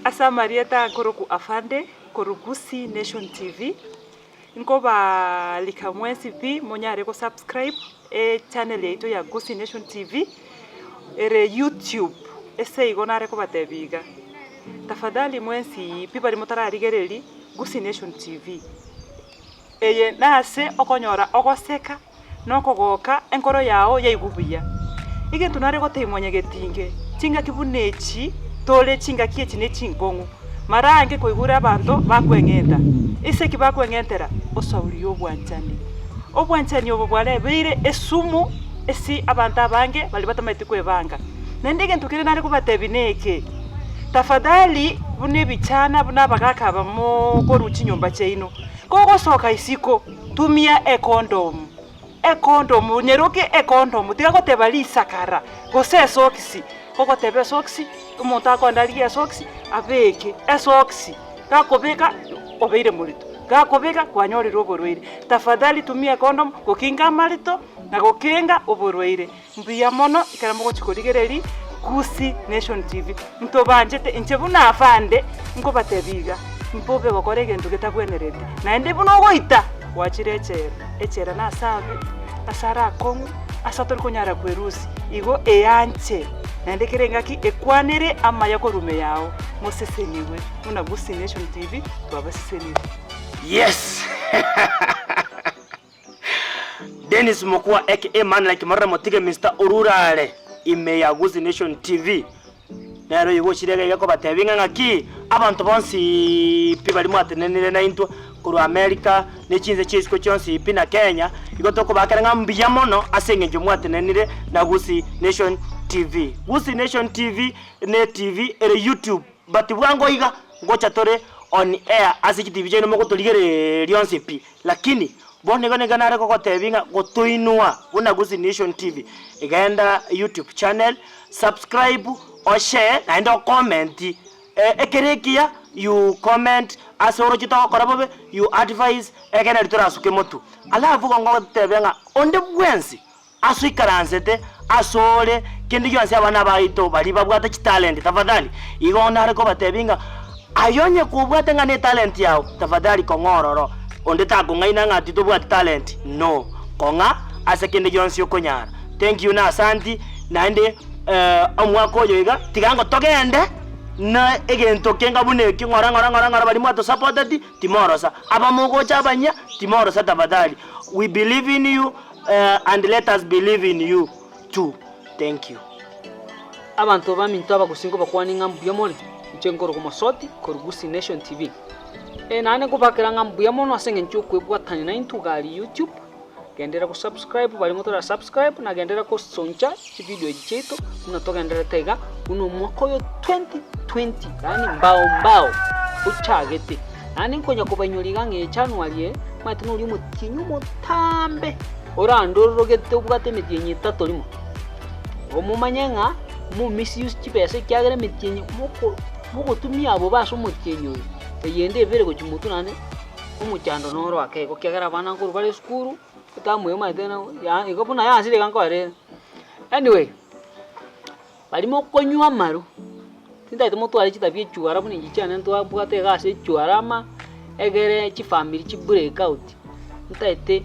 Ase amarieta akorokwa Afande korwa Gusii Nation TV, nkobaalika mwensi pi monyare go subscribe echannel yaito ya Gusii Nation TV ere YouTube, ase igo nare kobatebia iga, tafadhali mwensi pi baria motararigereria Gusii Nation TV, eye nase okonyora ogoseka. nokogoka enkoro yao yaigwe buya. Egento nare gotebia mwanyagetinge, chingaki buna echi tore chingaki echi ne chinkong'u, mara ange koigure abanto bakweng'enta. Ase eki bakweng'entera? Osauri y'obwanchani. Obwanchani obo bwarebeire esumu ase abanto abange baria batamaeti kwebanga. Naende egento kende nare kobatebia neke, tafadhali buna ebichana buna abagaka aba mokorwa chinyomba chiaino, kogosoka isiko. Tumia ekondomu, ekondomu, nyeroke ekondomu, tiga goteba risakara, gose esokisi, ogoteba esokisi, omonto akoenda arigie esokisi, abeke esokisi, gakobeka obeire morito, gakobeka kwanyorire oborwaire. Tafadhali tumia ekondomu gokinga amarito na gokenga oborwaire. Mbuya mono ekero mogochia korigereria Gusii Nation TV. Ntobanchete inche buna afande nkobatebia iga, mbobe gokora egento getabwenereti, naende buna ogoita gwachire echela, echela nase abe, ase are akong'u, ase atori konyara kwerusia, igo eanche naende kera engaki ekwanere amaya korwa ime yao, mosesenigwe buna Gusii Nation TV twabasesenirie. Yes! Dennis Mokua aka Man Like Morara Motige Mister Orurare ime ya Gusii Nation TV nere oyo gochire iga iga kobatebia ng'a ng'aki abanto bonsi pi baria mwatenenire naintwe korwa America ne chinse chia isiko chionsi pi na Kenya igo tokobakera ng'a mbuya mono ase eng'encho mwatenenire na Gusii Nation TV. Gusii Nation TV ne TV ere YouTube but bwango iga ngocha tore on air ase chitibi chiaino mogotorigereria onsi pi. Lakini bono igo nigo nare gogotebia ng'a gotoinwa buna Gusii Nation TV, genda YouTube channel, subscribe, oshare naende ocomment ekere ekiya you comment ase oroche togokora bobe you advise ekero nari torasuke motwe. Alafu igo ngogotebia ng'a onde bwensi Ase oikaransete asore kende gionsi abana baito baria babwate chitalenti tafadhali, igo nare kobatebia ng'a aye onye kobwate ng'a netalenti yao tafadhali kong'a ororo, onde takong'aina ng'a titobwati talenti no, kong'a ase kende gionsi okonyara. Thank you na asanti naende omwaka oyo iga tiga ngo togende na egento kenga buna ekio ng'ora ng'ora ng'ora ng'ora baria mwatosapoteti timorosa, aba mogocha abanyia timorosa tafadhali, we believe in you. And let us believe in you too. Thank you. Abanto baminto abagusii nkobakwanie ng'a mbuya more, inche nkorokwa Mosoti korwa Gusii Nation TV. Ee naende nkobakera ng'a mbuya mono ase eng'encho yokwebwatania naintwe iga aria YouTube, genderera go subscribe baria motora subscribe na genderera gosoncha chividio echi chiaito buna togendererete iga buna omwaka oyo 2020 yaani mbao mbao ochagete. Naende nkonya kobainyoria iga ng'a January eye, omanyete noria omotienyi omotambe orandororogete obwate emetienyi etato rimo. Igo momanye ng'a mo misuse chibesa ekiagera emetienyi moko mogotumia bobe ase omotienyi oyo, eyende ebere gochia motwe naende omochando noro ake igo ekiagera abana nkorwa bare esukuru, etamu eye omanyete ya igo buna yansire iga nkoera ere. Anyway, Baria mokonywa amaru, tintagete motware chitabia echuara buna inche chiane ntwabwate iga ase echuara ama egere chifamiri chi break out, ntagete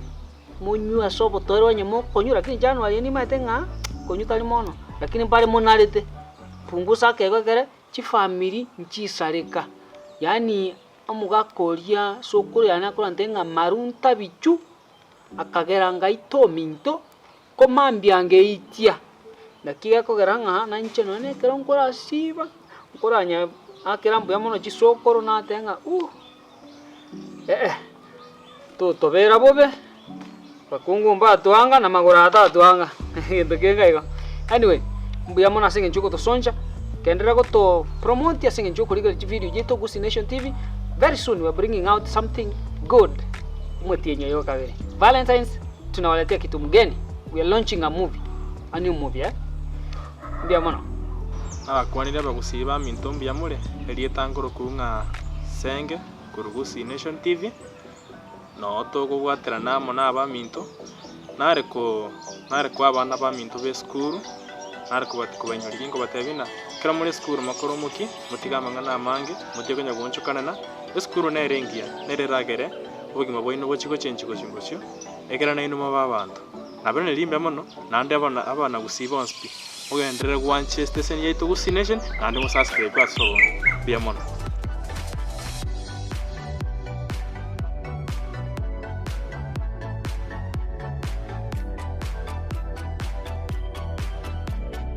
monywe ase obotoereru onye mokonywa lakini January eye nimanyete ng'a konywa tari mono, lakini mbare monarete, pungusa akego ekere chifamiri nchisareka, yaani omogaka oria sokoro yane akorantebia ng'a maru ntabichu, akagera ngaita ominto. Komambia ngeitia, naki gekogera ng'a nainche nonya na ekero nkorasiba, nkoranya akera mbuya mono chisokoro nateba ng'a uh, eh totobera bobe, bakungu mbatwanga na magoro aya tatwanga, egento kende iga. Anyway, mbuya mono ase eng'encho yogotosoncha, genderera goto promote ase eng'encho yokorigereria chividio chiaito Gusii Nation TV, very soon we are bringing out something good, omotienyi oyo o kabere, Valentine's. Tunawaletea kitu mgeni, we are launching a movie, a new movie eh. Mbuya mono. Nabakwanire abagusii baminto mbuya more, erieta nkorokwa ng'a Senge korwa Gusii Nation TV, noo tokobwaterana amo na abaminto, nare ko nare koa abana baminto b'esukuru. Nare kobati kobainyoria inkobatebia ng'a ekero more esukuru mokore omokia, motige amang'ana amange, motige konya goonchokanana, esukuru nere engiya, nere eragere obogima bwaino bochie gochenchia gochia ngosio, ekero nainwe mobe abanto. Nabere neria mbuya mono, naende abana abanagusii bonsi pi, mogenderere gwancha esiteseni yaito Gusii Nation, naende mosubscribe ase obonge. Mbuya mono.